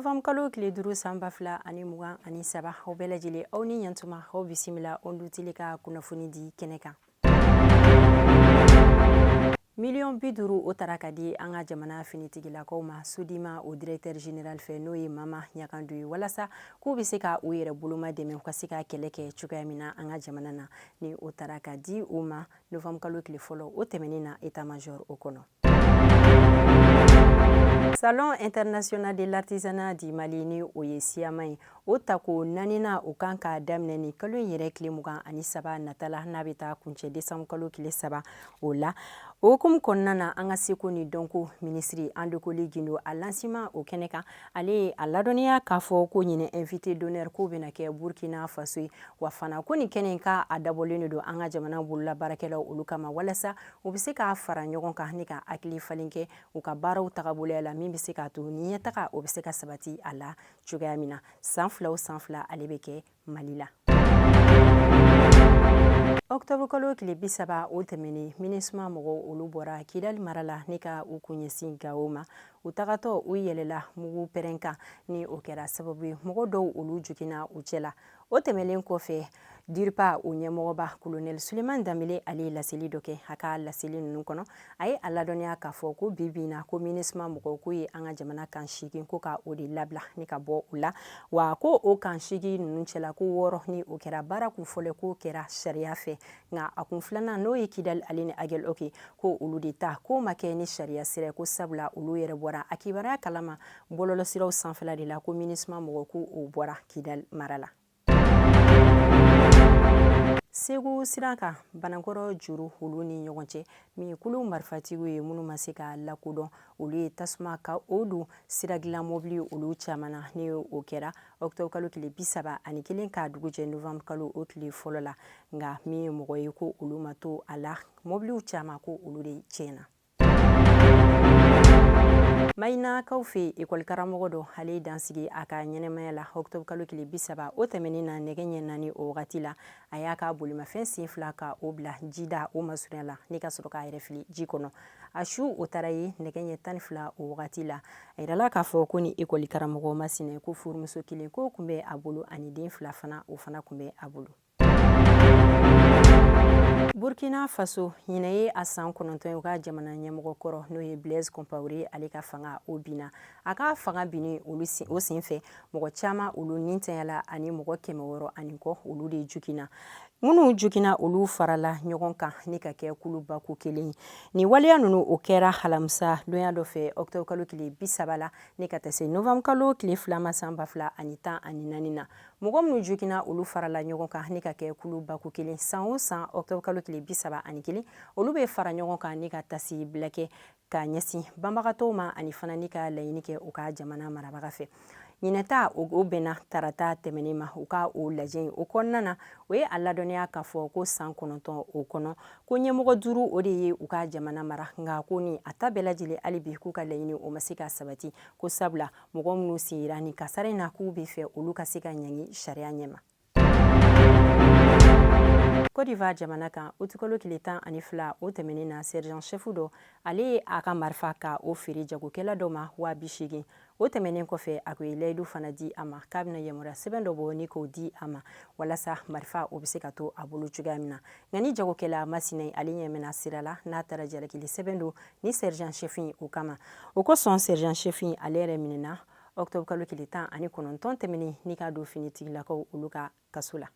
Novembre kalo tile 5 san 2023, aw bɛɛ lajɛlen, aw ni ɲantuma, aw bisimila Onde Télé ka kunnafoni di kɛnɛ kan. Miliyɔn 50, o tara ka di an ka jamana finitigilakaw ma Sodima o directeur général fɛ, n'o ye Mama Ɲakandu ye, walasa k'u bɛ se ka u yɛrɛ boloma dɛmɛ, u ka se ka kɛlɛ kɛ cogoya min na an ka jamana na. Ni o tara ka di u ma novembre kalo tile fɔlɔ o tɛmɛnen na, état major o kɔnɔ. Salon international de l'artisanat du Mali, ni o ye SIAMA ye, o tako naaninan, o kan ka daminɛ ni kalo in yɛrɛ tile 23 nata la, n'a bɛ taa kuncɛ décembre kalo tile 3 o la. O hukumu kɔnɔna na, an ka seko ni dɔnko minisiri Andoukoli Guindo, a lancement o kɛnɛ kan, ale ye a ladɔnniya k'a fɔ ko ɲinɛ invité d'honneur k'o bɛna kɛ Burkina Faso ye. Wa fana, ko nin kɛnɛ in ka a dabɔlen de don an ka jamana bolola baarakɛlaw olu kama, walasa u bɛ se k'a fara ɲɔgɔn kan ni ka hakili falen kɛ u ka baaraw tagaboloya la, min bɛ se k'a to ni ɲɛtaga o bɛ se ka sabati a la cogoya min na. San 2 o san 2, ale bɛ kɛ Mali la. Octobre kalo tile 30 o tɛmɛnen, MINUSMA mɔgɔw olu bɔra Kidali mara la ni ka u kun ɲɛsin Gawo ma. U tagatɔ, u yɛlɛla mugu pɛrɛn kan, ni o kɛra sababu ye mɔgɔ dɔw olu joginna u cɛ la. O tɛmɛlen kɔfɛ, DIRPA o ɲɛmɔgɔba colonel Suleman Danbele, ale ye laseli dɔ kɛ. A ka laseli ninnu kɔnɔ, a ye a ladɔnniya k'a fɔ ko bi bi in na, ko MINUSMA mɔgɔw k'u ye an ka jamana camp 8 ko ka o de labila ni ka bɔ u la. Wa ko o camp 8 ninnu cɛla, ko 6 ni o kɛra baara kun fɔlɔ, k'o kɛra sariya fɛ, nka a kun filanan, n'o ye Kidali ale ni Aguelhok, ko olu de ta k'o ma kɛ ni sariya sira, ko sabula olu yɛrɛ bɔra a kibaruya kalama bɔlɔlɔsiraw sanfɛla de la ko MINUSMA mɔgɔw ko o bɔra Kidali mara la. Segu sira kan, Banankɔrɔ juru olu ni ɲɔgɔn cɛ, min kulu marifatigiw ye minnu ma se ka lakodɔn, olu ye tasuma ka o don sira dilan mɔbili olu caman na. Ni o kɛra octobre kalo tile 31 k'a dugu jɛ novembre kalo o tile fɔlɔ la. Nka min ye mɔgɔ ye ko olu ma to a la, mɔbiliw caman ko olu de tiɲɛna. Mahinakaw fɛ, ekɔli karamɔgɔ dɔ, ale ye dansigi a ka ɲɛnamaya la octobre kalo tile 30 o tɛmɛnen na, nɛgɛ ɲɛ 4 o wagati la. A y'a ka bolimafɛn sen fila ka o bila jida o masurunya la ni ka sɔrɔ k'a yɛrɛ fili ji kɔnɔ. A su o taara ye nɛgɛ ɲɛ 12 o wagati la. A yirala k'a fɔ ko ni ekɔli karamɔgɔ masinɛ, ko furumuso kelen ko tun bɛ a bolo, ani den fila fana, o fana tun bɛ a bolo. Burkina Faso, ɲinɛ ye a san 9 ye u ka jamana ɲɛmɔgɔ kɔrɔ, n'o ye Blaise Compaoré, ale ka fanga o binna. A ka fanga binni olu o senfɛ, mɔgɔ caman olu nintanyala, ani mɔgɔ 600 ani kɔ olu de joginna. Minnu joginna, olu farala ɲɔgɔn kan ni ka kɛ kulubaku kelen. Nin waleya ninnu, o kɛra alamisa donya dɔ fɛ, octobre kalo tile 30 la, ni ka taa se novembre kalo tile 2 ma san 2014 na. Mɔgɔ minnu joginna, olu farala ɲɔgɔn kan ni ka kɛ kulubaku kelen. San o san, octobre kalo tile 31, olu bɛ fara ɲɔgɔn kan ni ka tasi bila kɛ ka ɲɛsin banbagatɔw ma, ani fana ni ka laɲini kɛ u ka jamana marabaga fɛ. Ɲinɛta o bɛnna tarata tɛmɛnen ma. U ka o lajɛ in o kɔnɔna na, o ye a ladɔnniya k'a fɔ ko san 9 o kɔnɔ, ko ɲɛmɔgɔ duuru o de ye u ka jamana mara, nka ko ni a ta bɛɛ lajɛlen, hali bi k'u ka laɲini o ma se ka sabati, ko sabula mɔgɔ minnu sen yira nin kasara in na, k'u bɛ fɛ olu ka se ka ɲangi sariya ɲɛma. Côte d'Ivoire jamana kan, utikalo tile 12 o tɛmɛnen na, sergent chef dɔ, ale ye a ka marifa ka o feere jagokɛla dɔ ma 80 000. O tɛmɛnen kɔfɛ, a ko ye layidu fana di a ma k'a bɛna yamaruya sɛbɛn dɔ bɔ ni k'o di a ma, walasa marifa o bɛ se ka to a bolo cogoya min na. Nka ni jagokɛla masina, ale ɲɛmɛna sira la n'a taara jalakili sɛbɛn don ni sergent chef in o kama. O kosɔn, sergent chef in, ale yɛrɛ minɛna octobre kalo tile 19 tɛmɛnen ni ka don finitigilakaw olu ka kaso la.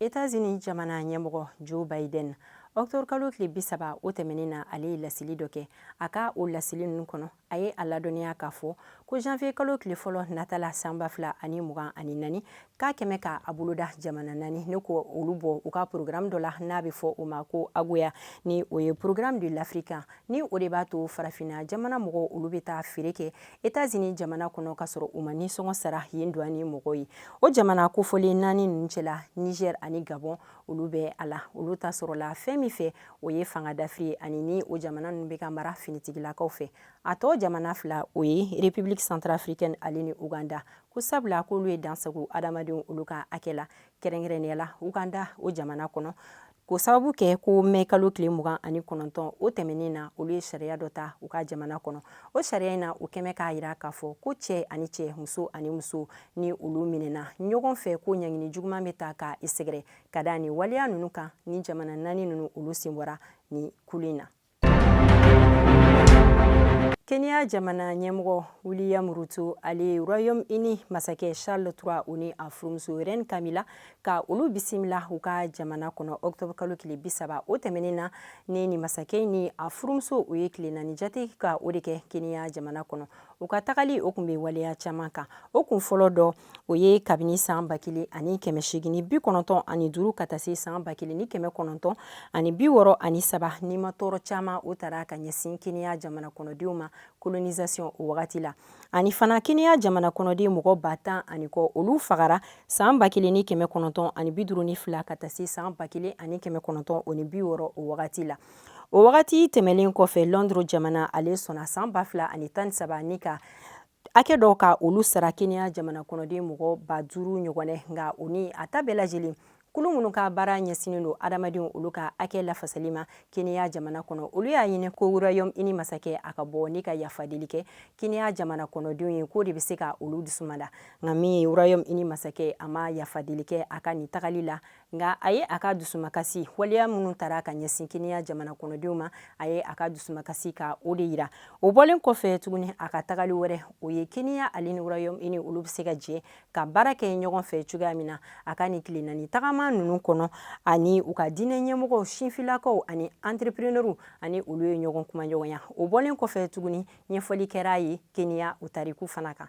États-Unis jamana ɲɛmɔgɔ Joe Biden, octobre kalo tile 30 o tɛmɛnen na, ale ye laseli dɔ kɛ. A ka o laseli ninnu kɔnɔ, a ye a ladɔnniya k'a fɔ ko janvier kalo tile fɔlɔ nata la san 2024, k'a kɛmɛ ka a boloda jamana naani ne ko olu bɔ u ka programme dɔ la n'a bɛ fɔ o ma ko AGOA, ni o ye Programme de l'Afrique, ni o de b'a to farafinna jamana mɔgɔw olu bɛ taa feere kɛ États-Unis jamana kɔnɔ ka sɔrɔ u ma nisɔngɔ sara yen douane mɔgɔw ye. O jamana kofɔlen naani ninnu cɛla, Niger ani Gabon olu bɛ a la. Olu ta sɔrɔla fɛn min fɛ, o ye fanga dafiri ye, ani ni o jamana ninnu bɛ ka mara finitigilakaw fɛ. A tɔ jamana fila, o ye République centrafricaine ale ni Uganda, ko sabula k'olu ye dansago adamadenw olu ka hakɛ la, kɛrɛnkɛrɛnnenya la Uganda o jamana kɔnɔ. K'o sababu kɛ ko mɛ kalo tile 29 o tɛmɛnen na, olu ye sariya dɔ ta u ka jamana kɔnɔ. O sariya in na, o kɛmɛ k'a jira k'a fɔ ko cɛ ani cɛ, muso ani muso, ni olu minɛna ɲɔgɔn fɛ, ko ɲangini juguman bɛ ta ka i sɛgɛrɛ ka da ni waleya ninnu kan. Ni jamana naani ninnu, olu sen bɔra ni kulu in na. Kenya jamana ɲɛmɔgɔ William Ruto, ale ye Royaume-Uni masakɛ Charles III, o ni a furumuso Reine Camilla, ka olu bisimila u ka jamana kɔnɔ octobre kalo tile 30 o tɛmɛnen na. Ni masakɛ ni a furumuso, o ye tile 4 jate ka o de kɛ Kenya jamana kɔnɔ. U ka tagali o kun bɛ waleya caman kan. O kun fɔlɔ dɔ, o ye kabini san 1895 ka taa se san 1963, nimatɔɔrɔ caman o taara ka ɲɛsin Kenya jamana kɔnɔdenw ma, colonisation o wagati la. Ani fana Kenya jamana kɔnɔden mɔgɔ 10 000 ani kɔ, olu fagara san 1952 ka taa se san 1960 o wagati la. O wagati tɛmɛlen kɔfɛ, Londres jamana, ale sɔnna san 2013 ni ka hakɛ dɔ ka olu sara Kenya jamana kɔnɔden mɔgɔ 5000 ɲɔgɔnɛ. Nka o ni a ta bɛɛ lajɛlen, kulu minnu ka baara ɲɛsinnen don adamadenw olu ka hakɛ lafasali ma Kenya jamana kɔnɔ, olu y'a ɲini ko Royaume-Uni masakɛ a ka bɔ ni ka yafadeli kɛ Kenya jamana kɔnɔdenw ye, k'o de bɛ se ka olu dusumada. Nka min ye Royaume-Uni masakɛ, a ma yafadeli kɛ a ka nin tagali la, nka a ye a ka dusumakasi waleya minnu tara ka ɲɛsin Kenya jamana kɔnɔdenw ma, a ye a ka dusumakasi ka o de yira. O bɔlen kɔfɛ tuguni, a ka tagali wɛrɛ, o ye Kenya ale ni Royaume-Uni olu bɛ se ka jɛ ka baara kɛ ɲɔgɔn fɛ cogoya min na. A ka nin tile 4 tagama ninnu kɔnɔ, ani u ka diinɛ ɲɛmɔgɔw, sinfilakaw ani entrepreneurs, ani olu ye ɲɔgɔn kumaɲɔgɔnya. O bɔlen kɔfɛ tuguni, ɲɛfɔli kɛra a ye Kenya o tariku fana kan.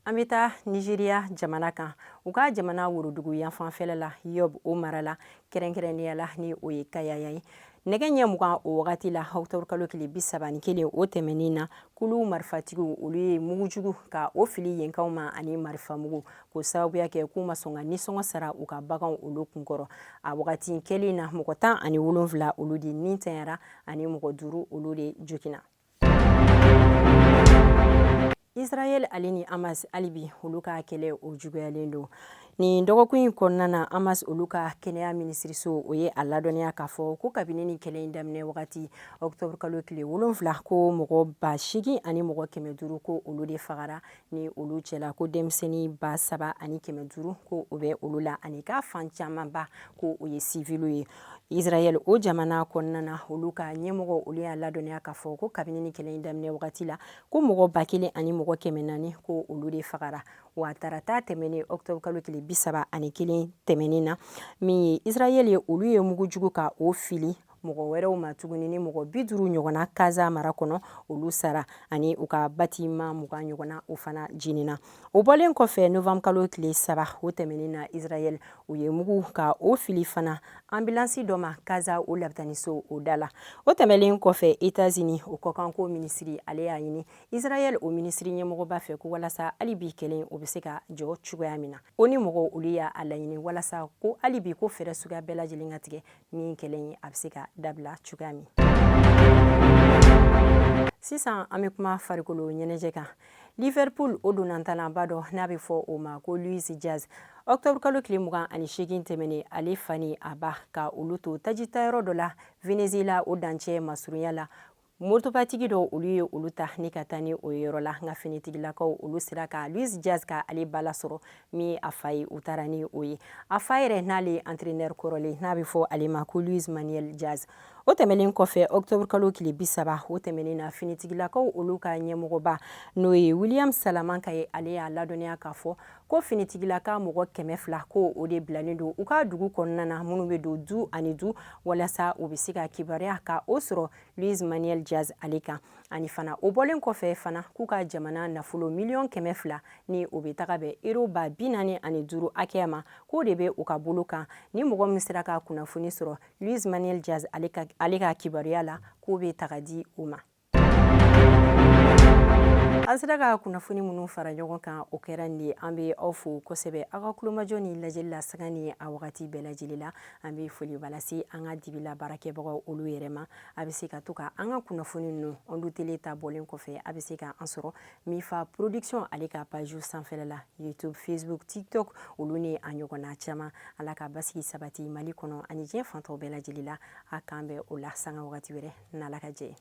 An bɛ taa Nigeria jamana kan. U ka jamana worodugu yanfanfɛla la, Yobe o mara la, kɛrɛnkɛrɛnnenya la ni o ye Kayaya ye, nɛgɛ ɲɛ 20 o wagati la, octobre kalo tile 31 o tɛmɛnen na, kulu marifatigiw olu ye mugujugu ka o fili yenkaw ma ani marifamugu, k'o sababuya kɛ k'u ma sɔn ka nisɔngɔ sara u ka baganw olu kunkɔrɔ. A wagati kɛlen na, mɔgɔ 17 olu de ni tanyara ani mɔgɔ 5 olu de joginna. Israël ale ni Hamas, hali bi olu ka kɛlɛ o juguyalen don. Nin dɔgɔkun in kɔnɔna na, Hamas olu ka kɛnɛya minisiriso, o ye a ladɔnniya k'a fɔ ko kabini ni kɛlɛ in daminɛ wagati, octobre kalo tile 7, ko mɔgɔ 8500 ko olu de fagara. Ni olu cɛla, ko denmisɛnnin 3500 ko o bɛ olu la, ani k'a fan camanba ko o ye siviliw ye. Israël o jamana kɔnɔna na, olu ka ɲɛmɔgɔ olu y'a ladɔnniya k'a fɔ ko kabini ni kɛlɛ in daminɛ wagati la, ko mɔgɔ 1400 ko olu de fagara. Wa tarata tɛmɛnen, octobre kalo tile 31 tɛmɛnen na, min ye Israël ye, olu ye mugujugu ka o fili mɔgɔ wɛrɛw ma tuguni, ni mɔgɔ 50 ɲɔgɔnna Gaza mara kɔnɔ olu sara, ani u ka bâtiment 20 ɲɔgɔnna o fana jenina. O bɔlen kɔfɛ, novembre kalo tile 3 o tɛmɛnen na, Israël u ye mugu ka o fili fana ambulance dɔ ma Gaza o labitaniso o da la. O tɛmɛlen kɔfɛ, États-Unis o kɔkanko minisiri, ale y'a ɲini Israël o minisiri ɲɛmɔgɔba fɛ ko walasa hali bi kɛlɛ o bɛ se ka jɔ cogoya min na. O ni mɔgɔw olu y'a laɲini walasa ko hali bi ko fɛɛrɛ suguya bɛɛ lajɛlen ka tigɛ min kɛlɛ in a bɛ se ka dabila cogoya min. Sisan an bɛ kuma farikolo ɲɛnajɛ kan. Liverpool o ntolatanba dɔ n'a bɛ fɔ o ma ko Luis Diaz, octobre kalo tile 28 tɛmɛnen, ale fa ni a ba ka olu to tajitayɔrɔ dɔ la Venezuela o dancɛ masurunya la, motobatigi dɔw olu ye olu ta ni ka taa ni o yɔrɔ la. Nka finitigilakaw olu sera ka Luis Diaz ka ale ba lasɔrɔ, min ye a fa ye, u taara ni o ye. A fa yɛrɛ, n'ale ye entraîneur kɔrɔlen, n'a bɛ fɔ ale ma ko Luis Manuel Diaz. O tɛmɛnen kɔfɛ, octobre kalo tile 30 o tɛmɛnen na, finitigilakaw olu ka ɲɛmɔgɔba, n'o ye William Salamanca ye, ale y'a ladɔnniya k'a fɔ ko finitigilaka mɔgɔ 200 ko o de bilalen don u ka dugu kɔnɔna na, minnu bɛ don du ani du walasa u bɛ se ka kibaruya ka o sɔrɔ Luis Manuel Diaz ale kan. Ani fana, o bɔlen kɔfɛ fana, k'u ka jamana nafolo 200 millions, ni o bɛ taga bɛn euro 45 000 hakɛya ma, k'o de bɛ u ka bolo kan. Ni mɔgɔ min sera ka kunnafoni sɔrɔ Luis Manuel Diaz ale ka kibaruya la, k'o bɛ taga di u ma. An sera ka kunnafoni minnu fara ɲɔgɔn kan, o kɛra nin ye. An bɛ aw fo kosɛbɛ aw ka kulomajɔ ni lajɛli la sanga ni a wagati bɛɛ lajɛlen la. An bɛ foliba lase an ka dibila baarakɛbagaw olu yɛrɛ ma. A bɛ se ka to ka an ka kunnafoni ninnu, Onde Télé ta bɔlen kɔfɛ, a bɛ se ka an sɔrɔ Mifa Production ale ka page sanfɛla la, YouTube, Facebook, TikTok, olu ni a ɲɔgɔnna caman. Ala ka basigi sabati Mali kɔnɔ ani diɲɛ fan tɔw bɛɛ lajɛlen la. A k'an bɛn o la sanga wagati wɛrɛ n'Ala ka jɛ ye.